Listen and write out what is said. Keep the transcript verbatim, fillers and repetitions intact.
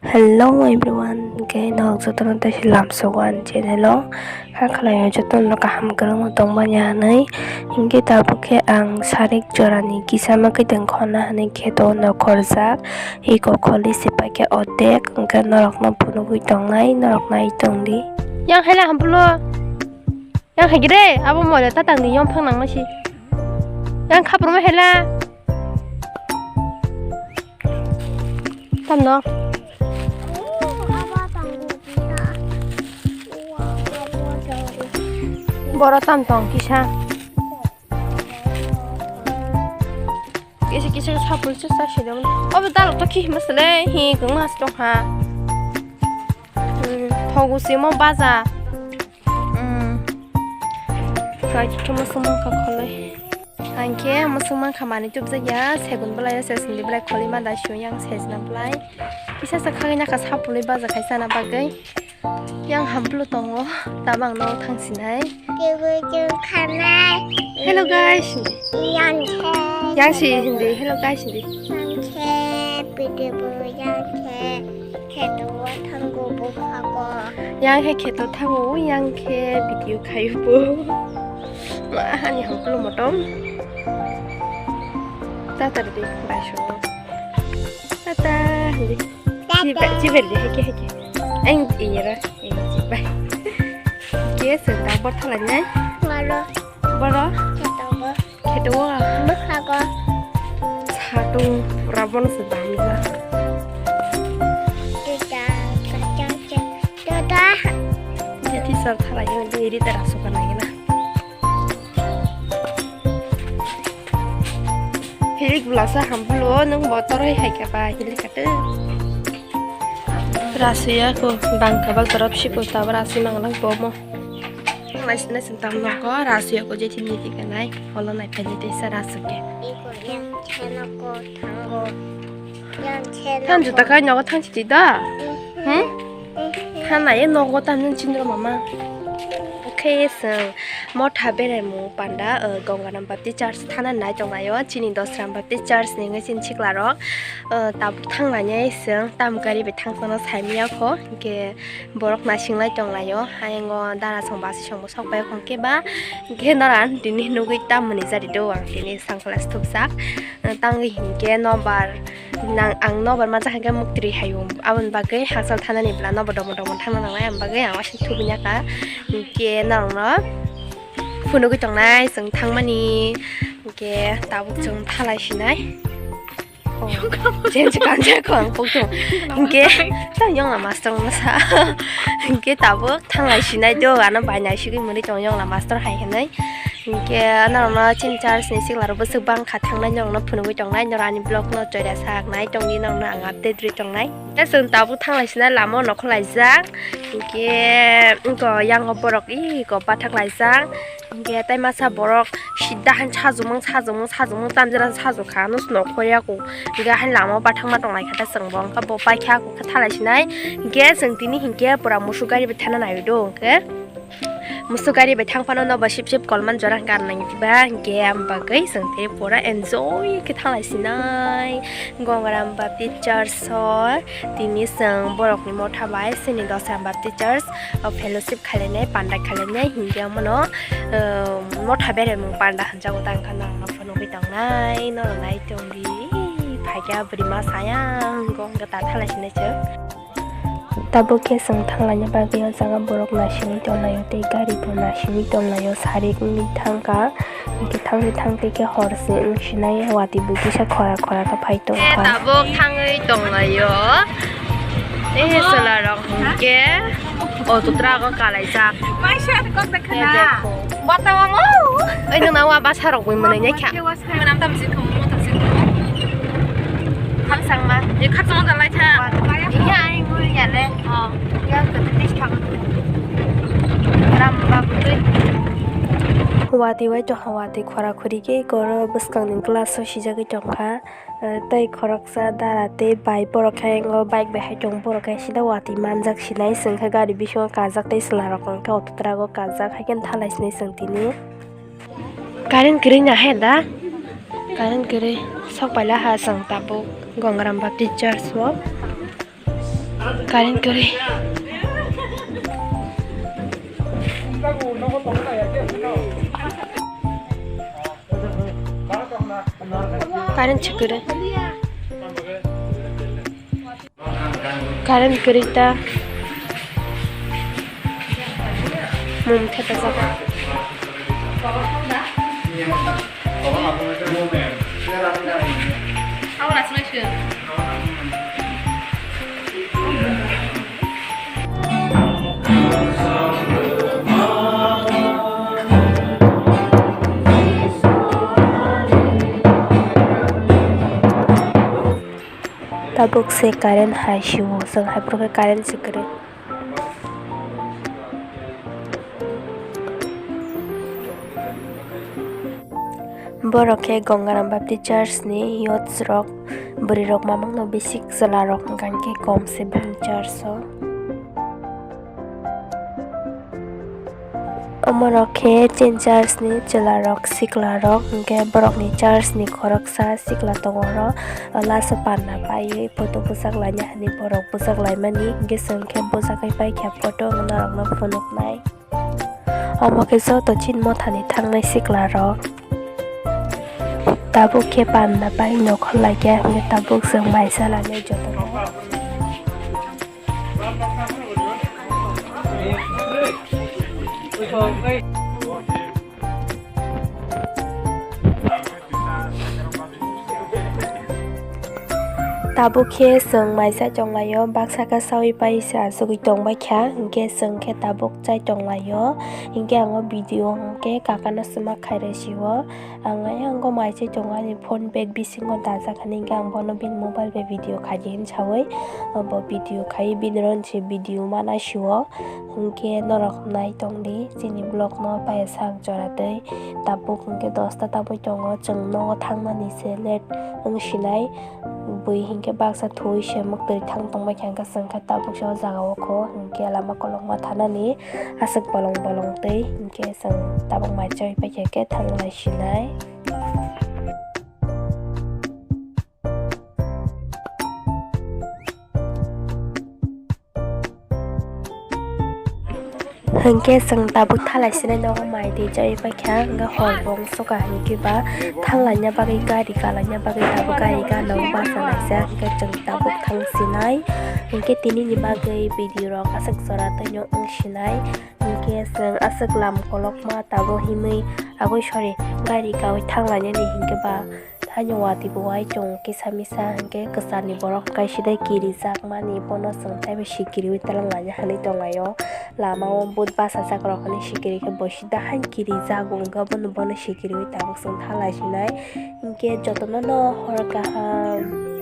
Hello everyone, hwnkhe norok jotono teisa lamsogo ani channel o. Hakhlai o jotono kaham kwrwngma tongmani hinwi. Hinkhe tabuk khe ang sarik jorani kisa mwkhwtwng khona hinwi kheto nokhorjak. Eko kholi se paikhe otek, hwnkhe norokno phunugwi tongnai, norok nai tongdi. Yang haila hampulo. Yang hai gede, abo mole tatang ni yom phang nang masi. Yang khapur ma hela. Tamno. Boro tam tong kisa. Kisa kisa sapul se sa sidong. Obo dalok to khi masle hi kung mas tong ha. Hmm, thogu simo baja. Hmm. Kai khe musuk mankha kholai. Ang khe musuk mankha manwi tubjakya, segun belai se sindi belai kholi ma da siyang sejna belai. Kisa sa khagwi nakha sapului baja khai sana bagwi. Yang hamplu tongo, tabang no thang sinai. Tebul chung khanai. Hello guys. Yang khe. Yang si hindi, hello guys hindi. Yang khe, pide bu yang khe. Kheto thango buphago. Yang he kheto thango, yang khe video khayo bo. Ma hani hamplo motom. Tata de bai so. Tata hindi. Tata. Chibai, chibai de heke heke. Ang iyara, eh, chibai. Ke senda bor thalai nai. Boro. Boro. Kheto bo. Kheto. Bwkhago. Satung pura bono se damjak. Dada, dada, dada. Jiti sar thalai ni biri tera suka nai na. Hirik bulasa hampulo nung botor hai hai kapa hilik kate. Rasiya ko bangka bal torop sipo tabra si manglang bomo. Nai sini sentam noko rasiya ko je thini tiga nai holo nai phai ni tesa rasu ke. Iko yang chena ko thango. Yang chena. Than juta kai nogo than chiti da. Hmm? Than nai nogo than nun chindro mama. Okay, so motha berai mu panda, uh, Gongaram Baptist Church thana nai tong nayo chini Dosram Baptist Church ni ngai sin chikla rok. Uh, tabuk thang nai seng tam gari be thang sono sai miya kho ke. Borok nasinglai tonglaio, hayango dara song basi song bo sok pai hwnkhe ba, hwnkhe nora tini nugui tamoni jari do ang tini sangkhala thupjak, tangwi hinkhe nobar nang ang nobar manjak hinkhe muktri hayo, aboni bagwi hakchal thanani bwla nobar domo domo thangna nangnai, aboni bagwi ang waisa thubui naka, hinkhe norokno phunugui tongnai chwng thangmani, hinkhe tabuk chwng thalai sinai. Jen se kanja ko ang pokto. Hingke ta yong la master masa. Hingke tabuk thanglai sinai do ano bai nai sigui muni tong yong la master hai hinui. Hingke ano no chin charge ni sikla ro bwswk bang kha thangnai norok no phunugui tongnai norok ani vlog no choya sak nai tongdi norok no ang update rwi tongnai. Te chwng tabuk thanglai sinai lama o nokho laijak. Hingke wngko yang o borok iko bathak laijak. Hingke tai masa borok sida han sajwkmung, sajwkmung, sajwkmung, tamjra sajwk kha, nw swnw khoya kho. Hingke hain lama o bathangma tongnaikha ta chwng bo, hingke bo paikha kho kha thalai sinai. Hingke chwng tini hingke pura musuk gari bai thana naiwi do hingke. Musuk gari bai thang phano nobo sip sip kolman jora hingke ang nangya diba, hingke ang bagwi chwng tei pura enjoy khe thalai sinai. Gongaram Baptist Church o tini chwng borokni motha bai chini Dosram Baptist Church o fellowship khalainai, panda khalainai, hinkhe omono, uh, motha beremung panda hinjago, tang khe norokno phunugwi tongnai, norok nai tongdi, phaikhe bwrwi ma sayang, gong gata thalai sinai chwng. Tabuk khe chwng thanglaina bagwi o jaga borok naisingwi tonglaio tei gari bo naisingwi tonglaio, sarik wngwi thangkha, hinkhe thangwi thangkhe khe hor se wng sinai, watwi bo kisa khora khora khe phai tongkha. Tabuk thangwi tonglaio. Tei he chwla rok hwnkhe auto truck o kalaijak. Kaisa kok de khana. Bata mamo. Oi nang nawa basa rok bui mwnai nai kha. Manam tam jikho, manam tam jikho. Kham sangma. Ye khat sama dalai tha. Iya ai ngul ya le. Oh. Ya to tis thang. Ram ba bui. Watwi wai to watwi khora khuri khe koro bwskang ni glass o sijagwi tongkha. Eh, tei khoroksa dara tei bike, borok khe o bike bai hai tongo, borok khe sida watwi manjak sinai, chwng khe gari bisingo kajak tei chwla rok hwnkhe auto truck o kajak, hai khe thalai sinai chwng tini. Current kwrwi na he da? Current kwrwi. Sok paila ha chwng tabuk Gongaram Baptist Church o. Current kwrwi. Current se kwrwi. Current kwrwi ta. Mum khe ta jaga. Tabuk se current hai sio, chwng hai phuru khe current se kwrwi. Borok khe Gangaram Baptist Church ni youths rok, bwrwi rok mamang no bisi chwla rok hwnkha khe kom se bini church o. Omorok khe chini church ni chwla rok, sikla rok, hwnkhe borok ni church ni khoroksa sikla tongo oro, o laso panna paiwi photo bwchak laina hinwi borok bwchak laimani, hwnkhe chwng khe bwchak pai kha photo norok no phunuknai. Omo khe joto chini mothani thangnai sikla rok. Tabuk khe panna pai nokhor laikha, hwnkhe tabuk chwng mai cha lainai jotono. Tabuk khe chwng mai chai tonglaio, baksa khe chaui pai se achugui tongbaikha, hinkhe chwng khe tabuk chai tonglaio, hinkhe ang o video hinkhe kakano swma khairoi sio. Ang ayang o mai se tongo, ani phone bag bisingo dajak hinwi hwnkhe ang bono bini mobile bai video khaidi hinwi saui, bo video khai bini oro se video mana sio. Hwnkhe norok nai tongdi chini vlog no paiya sak jora tei tabuk hwnkhe dosta tabui tongo, chwng nogo thangmani se late wng sinai. Bui hinkhe baksa thwi se mwktwi thang tongbaikha, hinkhe chwngkhe tabuksa o jaga o kho, hinkhe lama kolokma thanani aswk bolong bolong twi, hinkhe chwng tabuk mai chai paikha khe thanglai sinai. Hinkhe chwng tabuk thalai sinai nogo mai twi chai paikha, hinkhe hor bo wng sukha, hinkhe ba thanglaina bagwi gari kalaina bagwi tabuk gari gana o bachalaijak, hinkhe chwng tabuk thang sinai. Hinkhe tini ni bagwi video rok aswk jora twi no wng sinai, hinkhe chwng aswk lam kolokma tabuk himwi agwi sorry gari kaui thanglainani hinkhe ba. Haino watwi bo wai tongo kisa misa, hinkhe kwcharni borok kaisa de kirijak mani, bono chwng taibo sikiriui twlang laina hinwi tonglaio. Lama o but bachajak rok hinwi sikiri khe bo sida haino kirijak wngkha, bono, bono sikiriui tabuk chwng thalai sinai. Hinkhe jotono no hor kaham.